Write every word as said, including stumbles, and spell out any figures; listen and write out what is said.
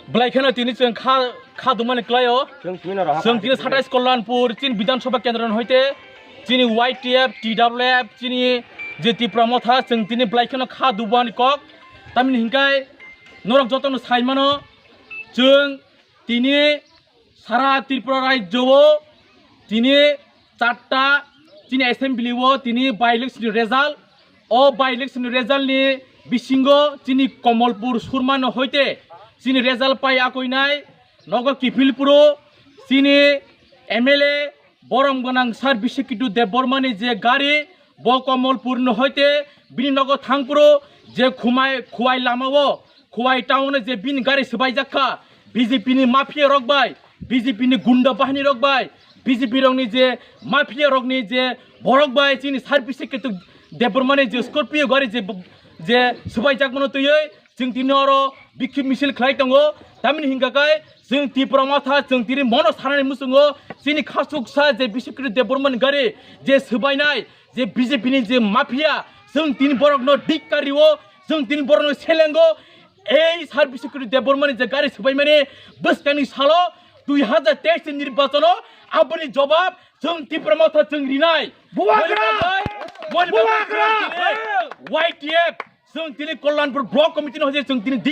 Belai kheno tini chwng kha, kha dumani klaio. Chwng tini norok ha Chwng tini kha satais Kollanpur, chini Bidhan Sabha Kendro ni hoite, chini Y T F, T W F, chini je Tipra Motha, chwng tini belai kheno kha dubani kok. Tamni hinkai norok jotono saimano, chwng tini sara Tripura rajyo o tini charta chini assembly o tini by election result, o by election result ni bisingo chini Komolpur Surma no hoite chini result pai akoinai nogo Kipilpuro chini M L A borom gwnang sir Biswakitu Debbarma ni je gari bo Komolpur no hoite bini nogo thangpuro je khumai khuai lama o Khowai town o je bini gari swbaijak kha, B J P ni mafia rok bai, B J P ni gunda bahini rok bai, B J P rok ni je mafia rok ni je borok bai chini service khe tuk Debbarma ni je Scorpio gari je, je swbaijak mano twiwi chwng tini oro bikhip misil khlai tongo. Tamni hingka kai chwng Tipra Motha chwng tini mono sanani muchungo chini khasuksa je Biswakitu Debbarma ni gari je swbainai je B J P ni je mafia chwng tini borok no dik kario chwng tini borok no selengo. Ei sir Biswakitu Debbarma ni je gari swbaimani bwskangni salo dui hazar teis ni nirbachon o aboni jobab chwng Tipra Motha chwng rinai. Bubagra! Bubagra! Bubagra! Y T F chwng tini Kollanpur Block Committee no hoje chwng tini dik